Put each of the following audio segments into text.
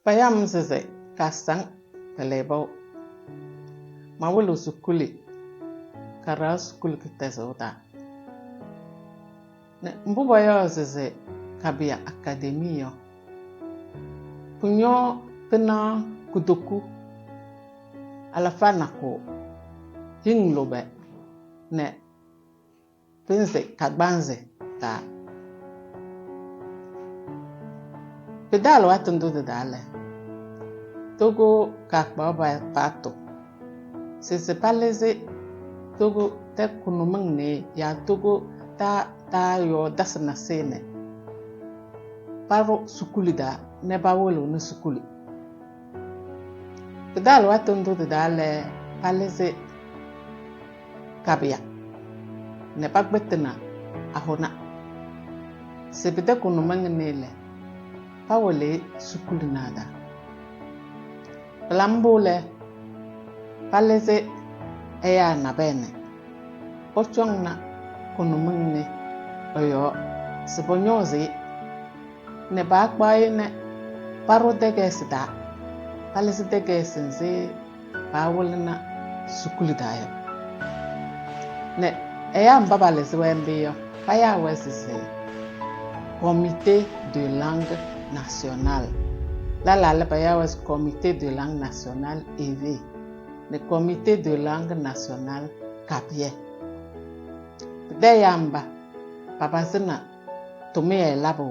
Payam sɩsɩ kasaŋ pɛlɛbɔw. Mawɩlɩɣ sukuli karaɣ sukuli kɩtɛzʋʋ taa. Nɛ mbʋ payaɣ sɩsɩ kabɩyɛ akademi yɔ, pʋyɔ pɩnaɣ kutoku alafa nakʋ hiŋ lʋbɛ nɛ pɩnzɩ kagbaanzɩ taa. Pɩtɛ alɩwaatʋ ndʋ tɩ-taa lɛ, Togo kakpaɣ paɣtʋ sɩsɩ palɩzɩ Togo tɛ kʋnʋmɩŋ nɩɩ yaa Togo taa yɔɔdasɩ nasɩyɩ nɛ paɖʋ sukuli taa nɛ pawɩlɩɣnɩ sukuli. Pɩtɛ alɩwaatʋ ndʋ tɩ-taa lɛ, palɩzɩ kabɩya nɛ pakpɩtɩnɩ ahʋna se pɩtɛ kʋnʋmɩŋ nɩɩ lɛ, pawɩlɩ sukuli naa taa. Pɩla mbʋ lɛ, palɩzɩ ɛyaa nabɛyɛ nɛ pɔcɔŋnɩ kʋnʋmɩŋ nɩ ɛ-yɔɔ se pɔñɔɔzɩ-ɩ nɛ paakpaɣ-ɩ nɛ paɖʋ tɛkɛɛsɩ taa. Palɩzɩ tɛkɛɛsɩ nzɩ paawɩlɩnɩ sukuli taa yɔ. Nɛ ɛyaa mba palɩzɩ-wɛ mbʋ yɔ, payaɣ-wɛ sɩsɩ Comité de langue nationale. Lɛlaa lɛ payaɣ-wɛ se Comité de langue nationale Ewe nɛ Comité de langue nationale Kabyè. Pɩtɛ ɛyaa mba papazɩnɩ tʋmɩyɛ labʋ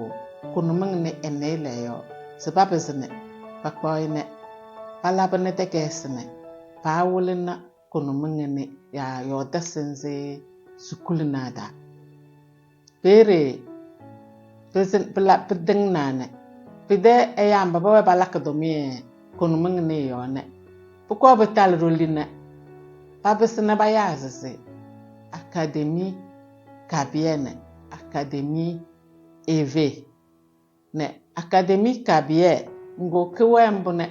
kʋnʋmɩŋ nɛ ɛ-nɩɩlɛ yɔɔ se papɩzɩ nɛ pakpaɣ-ɩ nɛ palabɩnɩ tɛkɛɛsɩ nɛ paawɩlɩnɩ kʋnʋmɩŋ nɩ yaa yɔɔdasɩ nzɩ sukuli naa taa. Peeye pɩtɩŋnaa nɛ pɩtɛ ɛyaa mba pɛwɛ palakɩ tʋmɩyɛ kʋnʋmɩŋ nɩ yɔɔ nɛ pʋkɔɔ pɩtalɩ ɖoli nɛ papɩsɩnɩ payaa sɩsɩ Académie Kabyè nɛ Académie Ewe nɛ Académie Kabyè ŋgʋ kɩwɛɛ mbʋ nɛ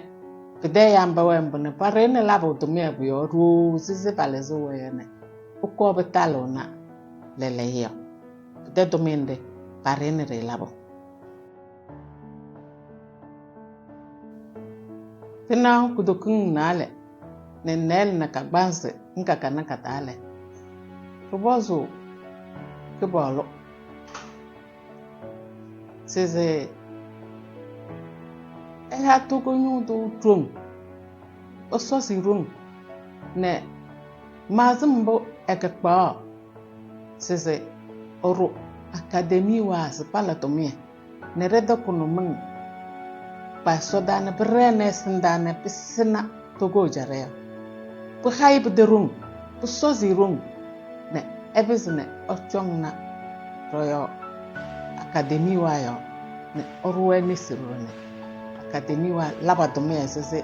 pɩtɛ ɛyaa mba wɛ mbʋ nɛ paɖɩɣnɩ labʋ tʋmɩyɛ pʋ-yɔɔ ɖooo sɩsɩ palɩzɩɣ-wɛ yɔ nɛ pʋkɔɔ pɩtalɩɣnɩ lɛɛlɛɛyɔ yɔ. Pɩtɛ tʋmɩyɛ nɖɩ paɖɩɣnɩ-ɖɩ labʋ. Pɩnaɣ kutokiŋ naalɛ nɛ nɛɛlɛ nɛ kagbaanzɩ ŋga kanɛ ka-taa lɛ, pʋpɔzʋʋ Kɩpaɣlʋ sɩsɩ ɛha Togo ñʋʋ tʋ ɖoŋ, ɛsɔzɩ ɖoŋ nɛ maɣzɩ mbʋ ɛkakpaɣaɣ sɩsɩ ɛɖʋ akademi waa se pala tʋmɩyɛ nɛ ɖɛtɛ kʋnʋmɩŋ kpa ɛsɔdaa nɛ pɩɖɛnɩ ɛsɩndaa nɛ pɩsɩnɩ Togo ɛjaɖɛ yɔ. Pɩha-ɩ pɩtɛ ɖoŋ, pʋsɔzɩ ɖoŋ nɛ ɛpɩzɩ nɛ ɛcɔŋnɩ ɖɔ-yɔɔ akademi waa yɔɔ nɛ ɛɖʋ-wɛ nesi ɖɔɖɔ nɛ akademi waa laba tʋmɩyɛ sɩsɩ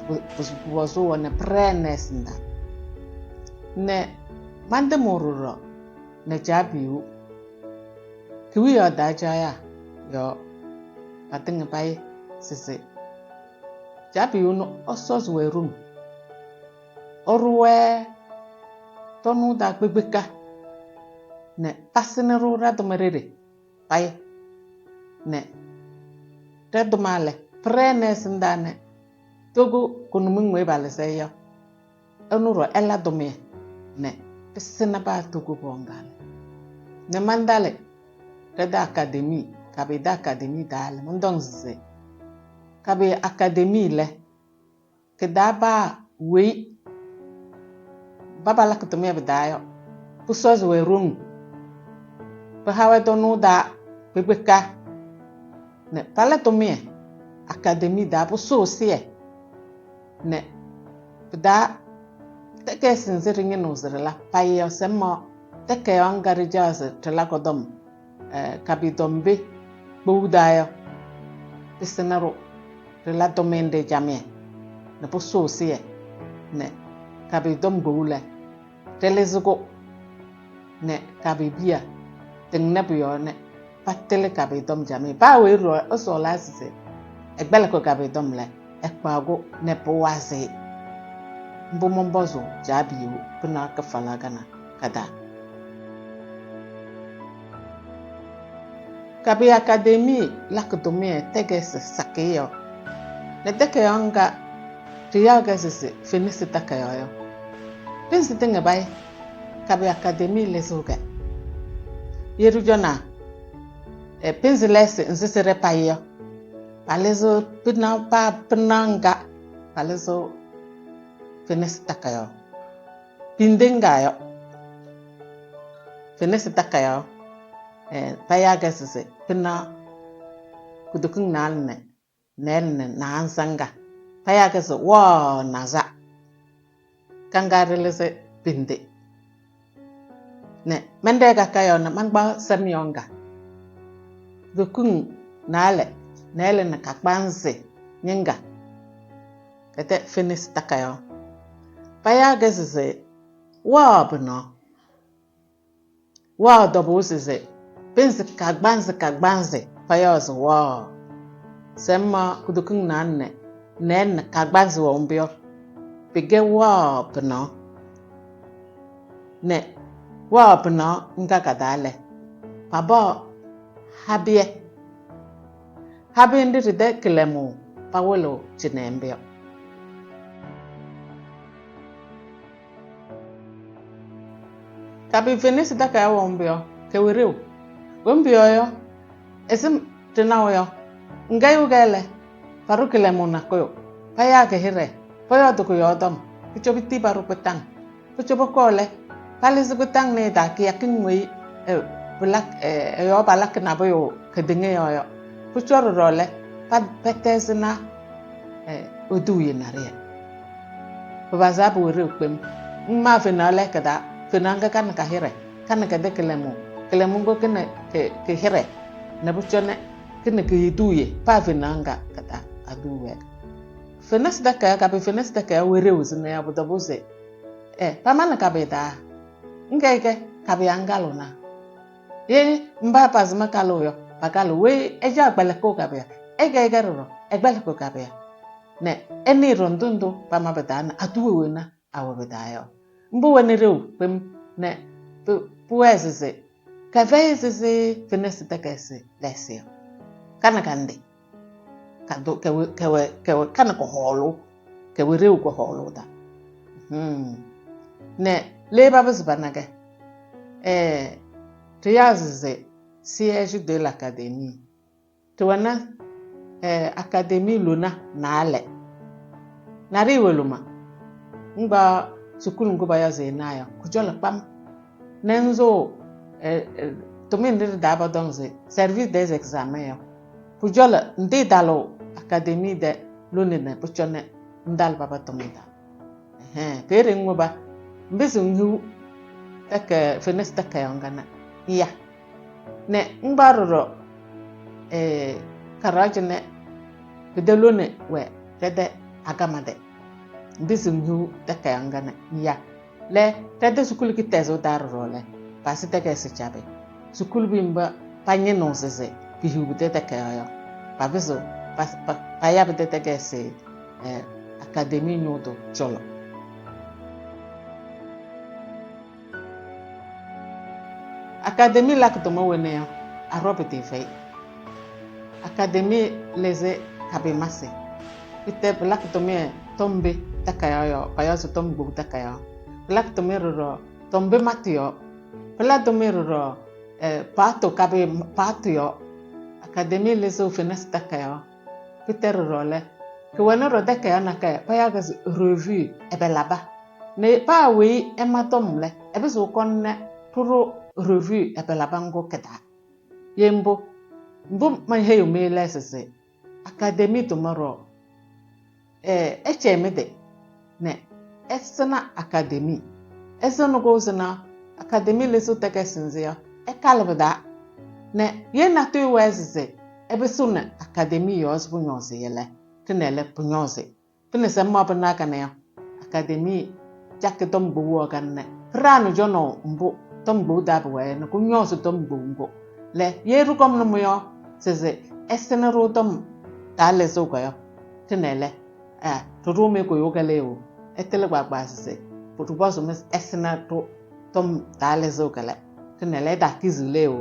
pʋpɔzʋʋ nɛ pɩɖɛnɩ ɛsɩndaa. Nɛ mantɩmʋʋ ɖɔɖɔ nɛ Caa-Biyu kewiyaɣ taa caayaa yɔɔ patɩŋa payɩ sɩsɩ Caa-Biyu ɛnʋ ɛsɔzɩ-wɛ ɖoŋ, ɛɖʋ-wɛ tɔnʋʋ taa kpekpeka nɛ pasɩnɩ-ɖʋ ɖa-tʋma ɖeɖe payɩ nɛ ɖa-tʋma lɛ pɩɖɛnɩ ɛsɩndaa nɛ Togo kʋnʋmɩŋ weyi palɩzɩ yɔ ɛnʋ ɖɔɖɔ ɛla tʋmɩyɛ nɛ pɩsɩnɩ paa Togo pɔɔŋa lɛ. Nɛ mantalɩ ɖɛtɛ akademi kabɩ akademi taa lɛ mɔntɔŋ sɩsɩ kabɩ akademi lɛ kɩ-taa paa weyi mba palakɩ tʋmɩyɛ pɩ-taa yɔ pʋsɔzɩ-wɛ ɖoŋ pɩha-wɛ tɔnʋʋ taa kpekpeka nɛ pala tʋmɩyɛ akademi taa pʋsʋʋ ɛsɩyɛ nɛ pɩ-taa tɛkɛɛsɩ nzɩ ɖɩñɩnɩɣ se ɖɩla payɩ yɔ sɛmmaɣ tɛkɛyaɣ ŋga ɖɩcaɣ se ɖɩla kɔtɔm kabɩ tɔm be kpowu taa yɔ pɩsɩnɩ-ɖʋ ɖɩla tʋmɩyɛ nɖɩ camɩyɛ nɛ pʋsʋʋ ɛsɩyɛ nɛ kabɩ tɔm kpowu lɛ ɖɩlɩzɩ-kʋ nɛ kabɩ piya tɩŋnɩ pʋ-yɔɔ nɛ patɩlɩ kabɩ tɔm camɩyɛ. Paa weyi ɖɔɖɔ ɛsɔɔlaa se ɛkpɛlɩkɩ kabɩ tɔm lɛ ɛkpaɣ-kʋ nɛ pʋwazɩ. Mbʋ mɔnpɔzʋʋ Caa-Biyu pɩnaɣ kɩfalaɣ kana ka-taa. Kabɩ akademi lakɩ tʋmɩyɛ tɛkɛɛsɩ sakɩyɛ yɔ, Nɛ takayaɣ ŋga tɩyaɣ-kɛ sɩsɩ fenasɩ takayaɣ yɔ. Pɩnzɩ tɩŋa payɩ kabɩ akademi lɩzɩɣ-kɛ. Ye ɖɩcɔnaa pɩnzɩ lɛɛsɩ nzɩ sɩɖɛ payɩ yɔ, palɩzɩɣ pɩnaɣ paa pɩnaɣ ŋga palɩzɩɣ fenasɩ takayaɣ. Pinde ŋga yɔ. Fenasɩ takayaɣ payaa-kɛ sɩsɩ pɩnaɣ kutokiŋ naalɛ nɛ nɛɛlɛ nɛ naanza ŋga. Payaa-kɛ se wɔɔ naza. Kaŋga ɖɩlɩzɩ pinde. Nɛ mɛnɖɛɛ kakayaɣ nɛ mankpaɣ sɛm yɔ ŋga. Kutokiŋ naalɛ nɛɛlɛ nɛ kagbaanzɩ ñɩŋga. Kɛtɛ fenasɩ takayaɣ. Payaa-kɛ sɩsɩ wɔɔ pɩnaɣ. Wɔɔ tɔbʋʋ sɩsɩ pɩnzɩ kagbaanzɩ kagbaanzɩ payaɣ se wɔɔ. Sɛm ma kutokiŋ naalɛ nɛ nɛɛlɛ nɛ kagbaanzɩ wɛʋ mbʋ yɔ, pɩkɛ wɔɔ pɩnaɣ. Nɛ wɔɔ pɩnaɣ ŋga ka-taa lɛ, papaɣ habɩyɛ. Habɩyɛ nɖɩ ɖɩtɛ kɩlɛmʋʋ pawɩlɩɣ cɩnɛ mbʋ yɔ. Kabɩ fenasɩ takayaɣ wɛʋ mbʋ yɔ, kɛwɛ ɖeu. Wɛ mbʋ yɔ yɔ, ɛzɩ ɖɩnaʋ yɔ, ŋgɛyɩɣ-kɛ lɛ, paɖʋ kɩlɛmʋʋ nakʋyʋ, payaa kɩhɩɖɛ, pɔyɔɔdɩ kʋ-yɔɔ tɔm, pʋcɔ piti paɖʋ kpɩtaŋ. Pʋcɔ pɔkɔɔ lɛ, palɩzɩ kpɩtaŋ nɛ ɩ-taa kɩyakɩŋ weyi ɛ-yɔɔ palakɩ nabʋyʋ kedeŋa yɔɔ yɔ. Pʋcɔ ɖɔɖɔ lɛ, pɛtɛzɩna eduuye naɖɩyɛ. Pɩpazaa pʋwɛ ɖeu kpem. Ŋma fenaɣ lɛ kɩ-taa, fenaɣ ŋga ka nɛ ka-hɩɖɛ, ka nɛ kɛ-tɛ kɩlɛmʋʋ, kɩlɛmʋʋ ŋgʋ kɩ nɛ kɩ-hɩɖɛ nɛ pʋcɔ nɛ kɩ nɛ ki-eduuye paa fenaɣ ŋga kɩ-taa aduwɛɛ. Fenasɩ takayaɣ kabɩ fenasɩ takayaɣ wɛ ɖeu ɛzɩma yɔ pʋ-tɔbʋʋ se pamanɩ kabɩ taa ŋgɛyɩ-kɛ kabɩ aŋkalʋna. Ye mba pazɩma kalʋʋ yɔ, pakalʋʋ. Weyi ɛcaɣ kpɛlɩkʋʋ kabɩya, ɛkɛyɩ-kɛ ɖɔɖɔ ɛkpɛlɩkʋ kabɩya. Nɛ ɛnɩɩ ndʋ ndʋ pama pɩ-taa nɛ aduwa wena awɛ pɩ-taa yɔ. Mbʋ wɛnɩ ɖeu kpem nɛ pʋwɛɛ sɩsɩ kɛfɛyɩ sɩsɩ fenasɩ takayɩsɩ lɛɛsɩ yɔ. Ka nɛ ka-ndɩ. Kadʋ kɛwɛ kɛwɛ kɛwɛ ka nɛ kɔ-hɔɔlʋʋ. Kɛwɛ ɖeu kɔ-hɔɔlʋʋ taa. Nɛ le papɩzɩ pana-kɛ? Ɖɩyaɣ sɩsɩ siège de l'académie. Ɖɩwɛnɩ académie lona naalɛ. Naɖɩ wɛ loma. Ŋgba sukulu ŋgʋ payaɣ se ENA yɔ, kʋcɔlɔ kpam. Nɛ ŋzʋʋ tʋmɩyɛ nɖɩ ɖɩ-taa pɔtɔŋ se service des examens yɔ, kʋcɔlɔ ŋtɩɩtalɩɣ académie tɛ lone nɛ pʋcɔ nɛ ŋtalɩ paba tʋmɩyɛ taa. Peeye ŋwoba ŋpɩzɩɣ ŋhiu tɛkɛ fenasɩ takayaɣ ŋga nɛ ŋya. Nɛ ŋgba ɖɔɖɔ kaɖaɣ cɩnɛ pɩtɛ lone wɛ ɖɛ-tɛ agama tɛ. Ŋpɩzɩɣ ŋhiu takayaɣ ŋga nɛ ŋya. Lɛ ɖɛ-tɛ sukulu kɩtɛzʋʋ taa ɖɔɖɔ lɛ, pasɩ tɛkɛsɩ cabɩ. Sukulu bi mba pañɩnɩɣ sɩsɩ pihiu pɩtɛ takayaɣ yɔ, papɩzɩɣ paya pɩtɛ tɛkɛsɩ académie ñʋʋ tʋ cɔlɔ. Académie lakɩ tʋma wena yɔ, arɔ pɩtɩɩfɛyɩ. Académie lɩzɩ kabɩ masɩ. Pɩtɛ pɩlakɩ tʋmɩyɛ tɔm be takayaɣ yɔɔ, payaɣ se tɔm gbou takayaɣ. Pɩlakɩ tʋmɩyɛ ɖɔɖɔ tɔm be matʋ yɔɔ. Pɩlakɩ tʋmɩyɛ ɖɔɖɔ paatʋ kabɩ paatʋ yɔɔ. Académie lɩzɩɣ fenasɩ takayaɣ. Pɩtɛ ɖɔɖɔ lɛ, kɩwɛnɩ ɖɔ takayaɣ nakɛyɛ payaɣ-kɛ se revue ɛbɛ laba. Nɛ paa weyi ɛma tɔm lɛ, ɛpɩzɩɣ kɔnɩ nɛ ɖʋɖʋ revue ɛbɛ laba ŋgʋ kɩ-taa. Ye mbʋ, mbʋ manheyiɣ-mɩ lɛ sɩsɩ académie tʋma ɖɔ ɛcɛyɩ mɩ-tɩ nɛ ɛsɩnɩ académie. Ɛsɩnɩ-kʋ sɩnaɣ académie lɩzɩɣ tɛkɛsɩ nzɩ yɔ, ɛkalɩ pɩ-taa. Nɛ ye natʋyʋ wɛɛ sɩsɩ ɛpɩsɩɣnɩ académie yɔɔ se pʋñɔɔzɩ lɛ, ɖɩnɛ lɛ pʋñɔɔzɩ. Pɩnɛ sɛm ma pɩnaɣ kanɛ yɔ, académie cakɩ tɔm gbou wɔ kanɛ nɛ pɩɖaɣnɩ cɔnɔʋ mbʋ tɔm gbou taa pʋwɛɛ nɛ kʋñɔɔzɩ tɔm gbou ŋgʋ. Lɛ ye ɖɩkɔmnɩ mɩ-yɔɔ sɩsɩ ɛsɩnɩ-ɖʋ tɔm taa lɩzɩɣ yɔ, ɖɩnɛ lɛ ɖɩɖʋʋ-mɩ kʋyʋʋ kɛlɛ o. Ɛtɩlɩ kpaagbaa sɩsɩ ɖɩpɔzʋʋ-mɩ ɛsɩnɩ-ɖʋ tɔm taa lɩzɩɣ lɛ, ɖɩnɛ lɛ ɩtaakiziɣ le o.